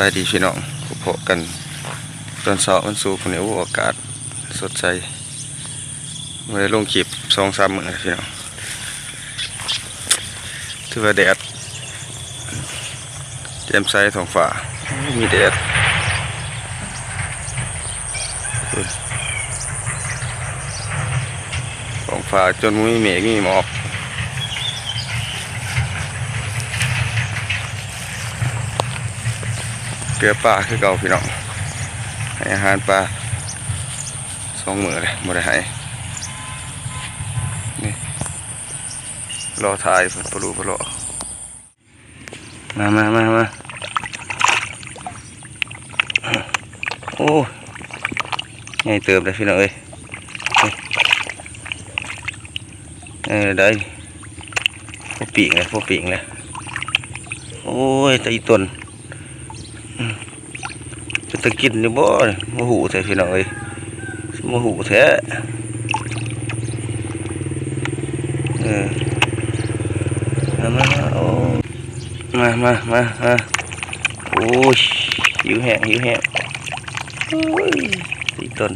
ສະບາຍດີພີ່ນ້ອງ ພົບກັນຕອນເຊົ້າວັນສຸກນີ້ ໂອ້ ອາກາດສົດໃສ ບໍ່ໄດ້ລົງຄລິບສອງສາມມື້ແລ້ວພີ່ນ້ອງ ຖືວ່າແດດແຈ່ມໃສ ທ້ອງຟ້າມີແດດ ທ້ອງຟ້າຈົນບໍ່ມີເມກມີໝອກ ເກືອປາຄືເກົ່າພີ່ນ້ອງ ໃຫ້ອາຫານປາສອງມື້ແລ້ວ ບໍ່ໄດ້ໃຫ້ ນີ້ ລໍຖ່າຍເພິ່ນປະລຸປະຫຼໍ່ ມາ ມາ ມາ ມາ ໂອ້ ໃຫຍ່ເຕີບເດ້ພີ່ນ້ອງເອີຍ ເອີ ໄດ້ ພໍປີ້ງແລ້ວ ພໍປີ້ງແລ້ວ ໂອ້ຍ ຕາອີ່ຕົນ ເປັນຕາກິນຢູ່ບໍ່ນີ້ ບໍ່ຮູ້ແທ້ພີ່ນ້ອງເອີຍ ບໍ່ຮູ້ແທ້ ເອີ ມາ ມາ ໂອ້ ມາ ມາ ມາ ມາ ໂອ້ຍ ຫິວແຮງ ຫິວແຮງ ໂອ້ຍ ຕາອີ່ຕົນ